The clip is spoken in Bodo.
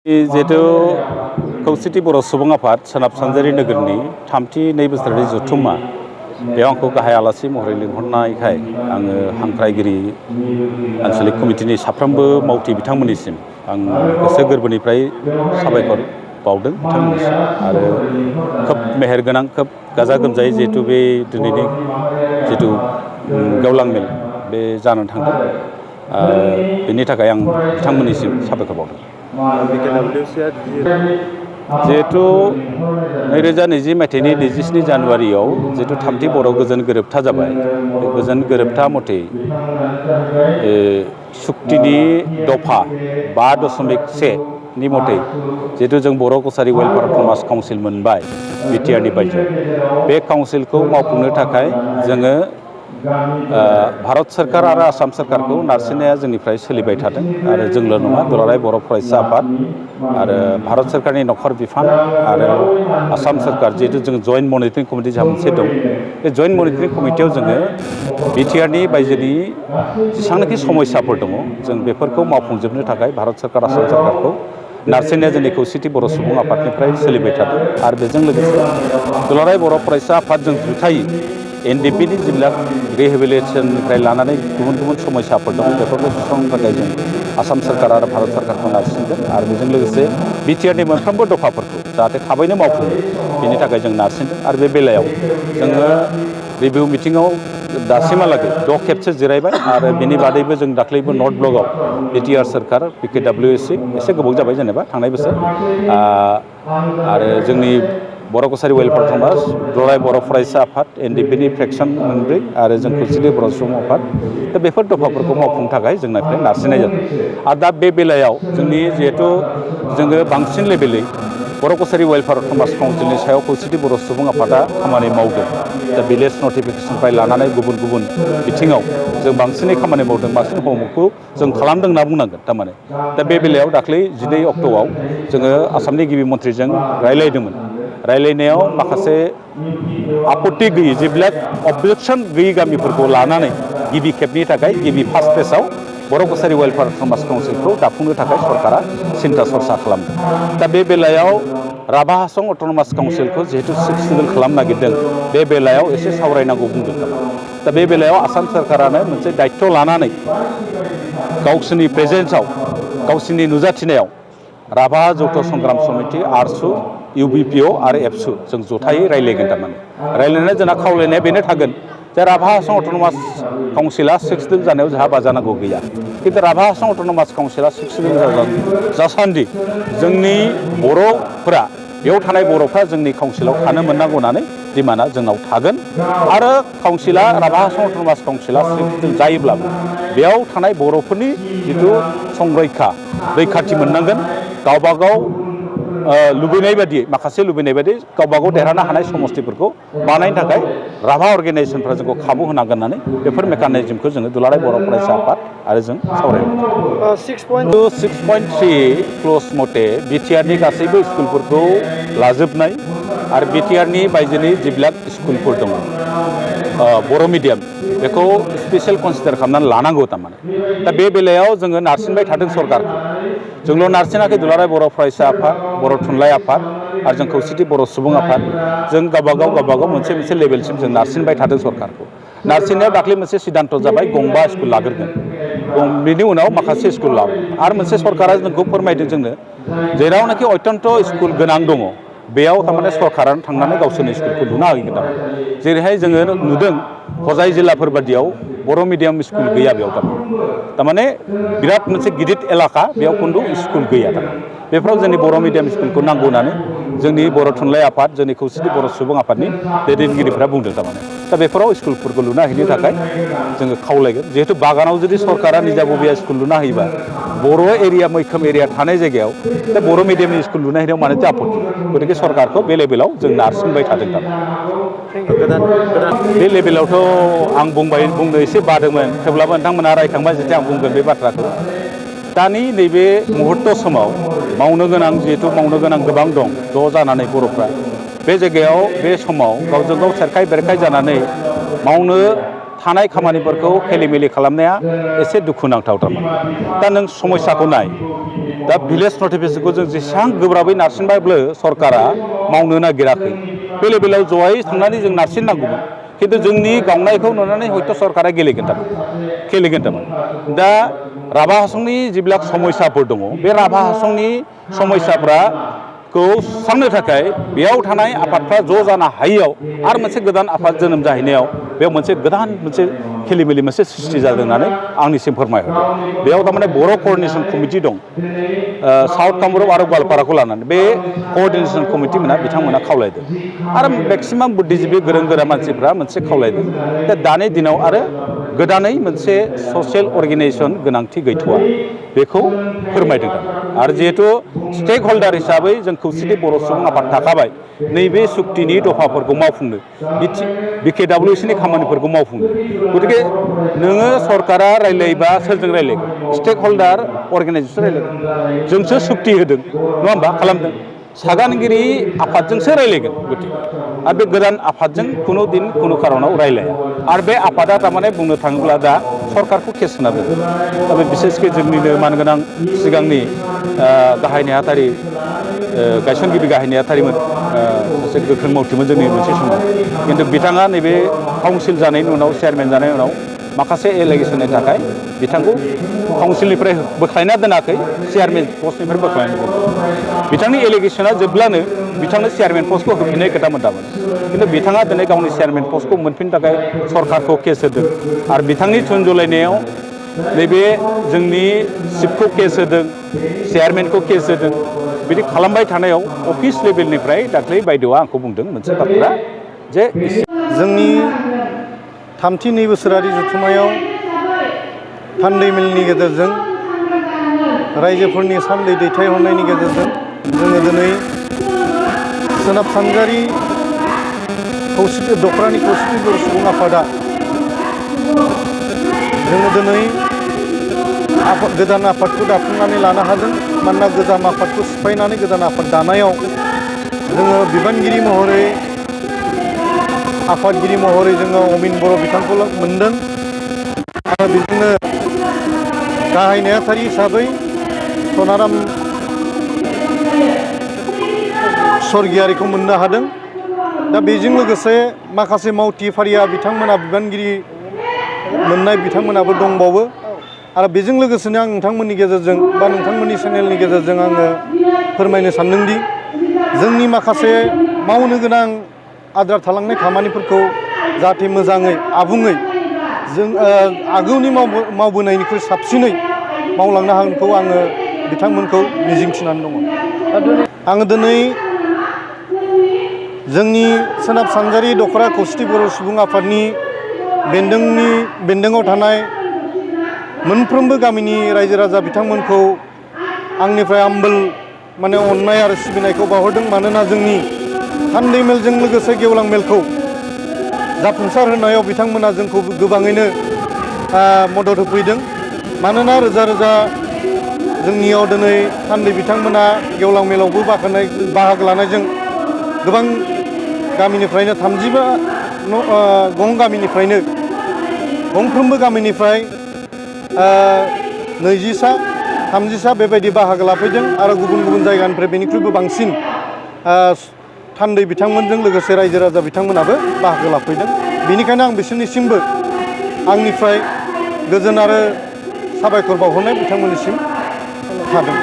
जिहेतु खौसेथि बर' सुबुं आफाद सोनाब सानजारि नोगोरनि थामथि नै बोसोरारि जथुम्मा बेयाव आंखौ गाहाय आलासि महरै लिंहरनायखाय आङो हांख्रायगिरि आनसलिक कमिटिनि साफ्रोमबो मावथि बिथांमोननिसिम आं गोसो गोरबोनिफ्राय साबायखर बावदों बिथांमोननिसिम आरो खोब मेहेरगोनां खोब गाजा गोमजायै जिहेतु बे दिनैनि जिहेतु गेवलां मेल बे जानो थांदों बेनि थाखाय आं बिथांमोननिसिम साबायखर बावदों। जिहेतु 2020 मायथाइनि 27 जानुवारियाव जिहेतु थामथि बर' गोजोन गोरोबथा जाबाय बे गोजोन गोरोबथा मथे सुक्तिनि दफा 5.1 नि मथे जिहेतु जों बर' कसारि वेलफेयार अट'नमास काउन्सिल मोनबाय बिटिआरनि बायजोआव बे काउन्सिलखौ मावफुंनो थाखाय जोङो भारत सरकार आरो आसाम सरकारखौ नारसिननाया जोंनिफ्राय सोलिबाय थादों आरो जोंल' नङा दुलाराय बर' फरायसा आफाद आरो भारत सरकारनि नखर बिफान आरो आसाम सरकार जिहेतु जों जइन्ट मनिटरिं कमिटि जोंहा मोनसे दं बे जइन्ट मनिटरिं कमिटियाव जोङो बिटिआरनि बायजोनि जेसेबांनाखि समस्याफोर दङ जों बेफोरखौ मावफुंजोबनो थाखाय भारत सरकार आसाम सरकारखौ नारसिननाया जोंनि खौसेथि बर' सुबुं आफादनिफ्राय सोलिबाय थादों आरो बेजों लोगोसे दुलाराय बर' फरायसा आफादजों जुथायै एनडिपिनि जिल्ला रिहेबिलिटेसननिफ्राय लानानै गुबुन गुबुन समस्याफोर दं बेफोरखौ सुस्रांनो थाखाय जों आसाम सरकार आरो भारत सरकारखौ नारसिनगोन आरो बेजों लोगोसे बिटिआरनि मोनफ्रोमबो दफाफोरखौ जाहाथे थाबैनो मावफुङो बेनि थाखाय जों नारसिनदों आरो बे बेलायाव जोङो रिभिउ मिटिङाव दासिमहालागै 6 खेबसो जिरायबाय आरो बेनि बादैबो जों दाख्लैबो नर्थ ब्लकआव बिटिआर सरकार PKWSC एसे गोबाव जाबाय जेनेबा थांनाय बोसोर आरो जोंनि बर' कसारि वेलफेयार अट'नमास दुलाराय बर' फरायसा आफाद एनडिपिनि फ्रेक्सन 4 आरो जों खौसेथि बर' सुबुं आफाद दा बेफोर दफाफोरखौ मावफुंनो थाखाय जोंनिफ्राय नारसिननाय जादों आरो दा बे बेलायाव जोंनि जिहेतु जोङो बांसिन लेभेलै बर' कसारि वेलफेयार अट'नमास काउन्सिलनि सायाव खौसेथि बर' सुबुं आफादा खामानि मावदों दा भिलेज नटिफिकेसननिफ्राय लानानै गुबुन गुबुन बिथिङाव जों बांसिनै खामानि मावदों बांसिन हमवर्कखौ जों खालामदों होनना बुंनांगोन थारमाने दा बे बेलायाव दाख्लै 12 अक्ट'आव जोङो आसामनि गिबि मन्थ्रिजों रायलायदोंमोन रायलायनायाव माखासे आपत्ति गैयै जेब्ला अबजेक्सन गैयै गामिफोरखौ लानानै गिबि खेबनि थाखाय गिबि फार्स्ट फेजआव बर' कसारि वेलफेयार अट'नमास काउन्सिलखौ दाफुंनो थाखाय सरकारा सिन्था सरसा खालामदों दा बे बेलायाव राभा हासं अट'नमास काउन्सिलखौ जिहेतु 6 सिडुल खालामनो नागिरदों बे बेलायाव एसे सावरायनांगौ बुंदों दा बे बेलायाव आसाम सरकारानो मोनसे दायित्व लानानै गावसोरनि प्रेजेन्सआव गावसोरनि नुजाथिनायाव राभा जौथ संग्राम समिति आरसु UBPO आरो एबसु जों जथायै रायलायगोन थारमाने रायलायनानै जोंना खावलायनाया बेनो थागोन जे राभा हासं अट'नमास काउन्सिला 6 सिडुल जानायाव जोंहा बाजानांगौ गैया खिन्थु राभा हासं अट'नमास काउन्सिला 6 सिडुल जासान्दि जोंनि बर'फोरा बेयाव थानाय बर'फ्रा जोंनि काउन्सिलाव थानो मोननांगौ होननानै डिमान्डआ जोंनाव थागोन आरो काउन्सिला राभा हासं अट'नमास काउन्सिला 6 सिडुल जायोब्लाबो बेयाव थानाय बर'फोरनि जिथु रैखाथि मोननांगोन गावबागाव लुबैनाय बायदि माखासे लुबैनाय बायदि गावबागाव देरहानो हानाय समस्थिफोरखौ बानायनो थाखाय राभा अर्गेनाइजेसनफ्रा जोंखौ खाबु होनांगोन होननानै बेफोर मेकानिजमखौ जोङो दुलाराय बर' फरायसा आफाद आरो जों सावरायबाय 6.3 क्ल'ज मथे बिटिआरनि गासैबो स्कुलफोरखौ लाजोबनाय आरो बिटिआरनि बायजोनि जिब्लाक स्कुलफोर दङ बर' मिडियाम बेखौ स्पेसियेल कनसिडार खालामनानै लानांगौ थारमाने दा बे बेलायाव जोङो नारसिनबाय थादों सरकारखौ जोंल' नारसिनाखै दुलाराय बर' फरायसा आफाद बर' थुनलाइ आफाद आरो जों खौसेथि बर' सुबुं आफाद जों गावबागाव मोनसे लेभेलसिम जों नारसिनबाय थादों सरकारखौ नारसिननायाव दाख्लै मोनसे सिद्धान्त जाबाय गंबा स्कुल लाग्रोगोन बेनि उनाव माखासे स्कुल लागोन आरो मोनसे सरकारा जोंखौ फोरमायदों जोंनो जेरावनाखि अत्यन्त स्कुल गोनां दङ बेयाव थारमाने सरकारानो थांनानै गावसोरनि स्कुलखौ लुना होगोन थारमाने जेरैहाय जोङो नुदों हजाय जिल्लाफोर बादियाव बर' मिडियाम स्कुल गैया बेयाव थारमाने बिराद मोनसे गिदिर एलाका बेयाव खिन्थु स्कुल गैया थारमाने बेफोराव जोंनि बर' मिडियाम स्कुलखौ नांगौ होननानै जोंनि बर' थुनलाइ आफाद जोंनि खौसेथि बर' सुबुं आफादनि दैदेनगिरिफ्रा बुंदों थारमाने दा बेफोराव स्कुलफोरखौ लुना हैनो थाखाय जोङो खावलायगोन जिहेतु बागानाव जुदि सरकारा निजा बबेया स्कुल लुना होयोबा बर' एरिया मैखोम एरिया थानाय जायगायाव दा बर' मिडियामनि स्कुल लुना हैनायाव मानोथो आपत्ति गतिके सरकारखौ बे लेभेलाव जों नारसिनबाय थादों बे लेभेलावथ' आं बुंनो एसे बादोंमोन थेवब्लाबो नोंथांमोना रायखांबाय जेथिया आं बुंगोन बे बाथ्राखौ दानि नैबे मुहुर्त समाव मावनो गोनां गोबां दं ज' जानानै बर'फ्रा बे जायगायाव बे समाव गावजों गाव सेरखाय बेरखाय जानानै मावनो थानाय खामानिफोरखौ खेलिमेलि खालामनाया एसे दुखुनांथाव थारमाने दा नों समस्याखौ नाय दा भिलेज नटिफिकेशनखौ जों जेसेबां गोब्राबै नारसिनबाबो सरकारा मावनो नागिराखै। बे लेभेलाव जयै थांनानै जों नारसिननांगौमोन, खिन्थु जोंनि गावनायखौ नुनानै हयथ' सरकारा गेलेगोन थारमोन। दा राभा हासंनि जिबिलाक समस्याफोर दङ, बे राभा हासंनि समस्याफोरखौ सुस्रांनो थाखाय बेयाव थानाय आफादफ्रा ज' जानो हायैयाव आरो मोनसे गोदान आफाद जोनोम जाहैनायाव बेयाव मोनसे गोदान मोनसे खेलिमेलि मोनसे सृष्टि जादों होननानै आंनिसिम फोरमायहरदों। बेयाव थारमाने बर' कअर्डिनेशन कमिटि दं, साउथ कामरुप आरो गवालपाराखौ लानानै बे कअर्डिनेशन कमिटिमोना बिथांमोना खावलायदों आरो मेक्सिमाम बुद्धिजिबि गोरों गोरा मानसिफ्रा मोनसे खावलायदों। दा दानि दिनाव आरो गोदानै मोनसे ससियेल अर्गेनाइजेसन गोनांथि गैथ'वा, बेखौ फोरमायदों। आरो जिहेतु स्टेक हल्डार हिसाबै जों खौसेथि बर' सुबुं आफाद थाखाबाय, नैबे सुक्तिनि दफाफोरखौ मावफुंनो, BKWCनि खामानिफोरखौ मावफुंनो। गतिके नोङो सरकारा रायलायबा सोरजों रायलायगोन? स्टेक हल्डार अर्गेनाइजेसन रायलायगोन, जोंसो सुक्ति होदों नङा होमबा, खालामदों। सागानगिरि आफादजोंसो रायलायगोन। गतिके आरो बे गोदान आफादजों खुनु दिन खुनु खारनाव रायलाया। आरो बे आफादा थारमाने बुंनो थाङोब्ला दा सरकारखौ केस होना दोनो। दा बे बिसेसके जोंनिनो मानगोनां सिगांनि गाहाय नेहाथारि गायसनगिरि गाहाय नेहाथारिमोन, सासे गोख्रों मावथिमोन जोंनि मोनसे समाव, खिन्थु बिथाङा नैबे काउन्सिल जानायनि उनाव चेयारमेन जानायनि उनाव माखासे एलिगेसननि थाखाय बिथांखौ काउन्सिलनिफ्राय बोख्लायना दोनाखै, चेयारमेन पस्टनिफ्राय बोख्लायना दोनदों। बिथांनि एलिगेसना जोबब्लानो बिथांनो चेयारमेन पस्टखौ होफिननाय खोथामोन दामोन, खिन्थु बिथाङा दिनै गावनि चेयारमेन पस्टखौ मोनफिननो थाखाय सरकारखौ केस होदों। आरो बिथांनि थुनजुलायनायाव नैबे जोंनि चिफखौ केस होदों, चेयारमेनखौ केस होदों। बिदि खालामबाय थानायाव अफिस लेभेलनिफ्राय दाख्लै बायदेवआ आंखौ बुंदों मोनसे बाथ्रा, जे जोंनि थामथि 2 बोसोरारि जथुम्मायाव थान्दै मेलनि गेजेरजों रायजोफोरनि सान्दै दैथायहरनायनि गेजेरजों जोङो दिनै सोनाब सानजारि दखरानि खौसेथि बर' सुबुं आफादा जोङो दिनै गोदान आफादखौ दाफुंनानै लानो हादों। मानोना गोजाम आफादखौ सिफायनानै गोदान आफाद दानायाव जोङो बिबानगिरि महरै, आफादगिरि महरै जोङो अमिन बर' बिथांखौ मोनदों आरो बिदिनो गाहाय नेहाथारि हिसाबै सनाराम स्वर्गियारिखौ मोननो हादों। दा बेजों लोगोसे माखासे मावथि फारिया बिथांमोना बिबानगिरि मोननाय बिथांमोनाबो दंबावो। आरो बेजों लोगोसेनो आं नोंथांमोननि गेजेरजों बा नोंथांमोननि चेनेलनि गेजेरजों आङो फोरमायनो सानदोंदि जोंनि माखासे मावनो गोनां आद्रा थालांनाय खामानिफोरखौ जाहाथे मोजाङै आबुङै जों आगोलनि मावबोनायनिख्रुइ साबसिनै मावलांनो हागोनखौ आङो बिथांमोनखौ मिजिंथिनानै दङ। आङो दिनै जोंनि सोनाब सानजारि दखरा खौसेथि बर' सुबुं आफादनि बेन्दोङाव थानाय मोनफ्रोमबो गामिनि रायजो राजा बिथांमोनखौ आंनिफ्राय आम्बोल माने अननाय आरो सिबिनायखौ बावहरदों। मानोना जोंनि थान्दै मेलजों लोगोसे गेवलां मेलखौ जाफुंसार होनायाव बिथांमोना जोंखौ गोबाङैनो मदद होफैदों। मानोना रोजा रोजा जोंनियाव दिनै थान्दै बिथांमोना गेवलां मेलावबो बाहागो लानायजों गोबां गामिनिफ्रायनो 35 गामिनिफ्रायनो गंफ्रोमबो गामिनिफ्राय 20-30 बेबायदि बाहागो लाफैदों आरो गुबुन गुबुन जायगानिफ्राय बेनिख्रुइबो बांसिन थान्दै बिथांमोनजों लोगोसे रायजो राजा बिथांमोनाबो बाहागो लाफैदों। बेनिखायनो आं बिसोरनिसिमबो आंनिफ्राय गोजोन आरो साबायखर बावहरनाय बिथांमोननिसिम थादों।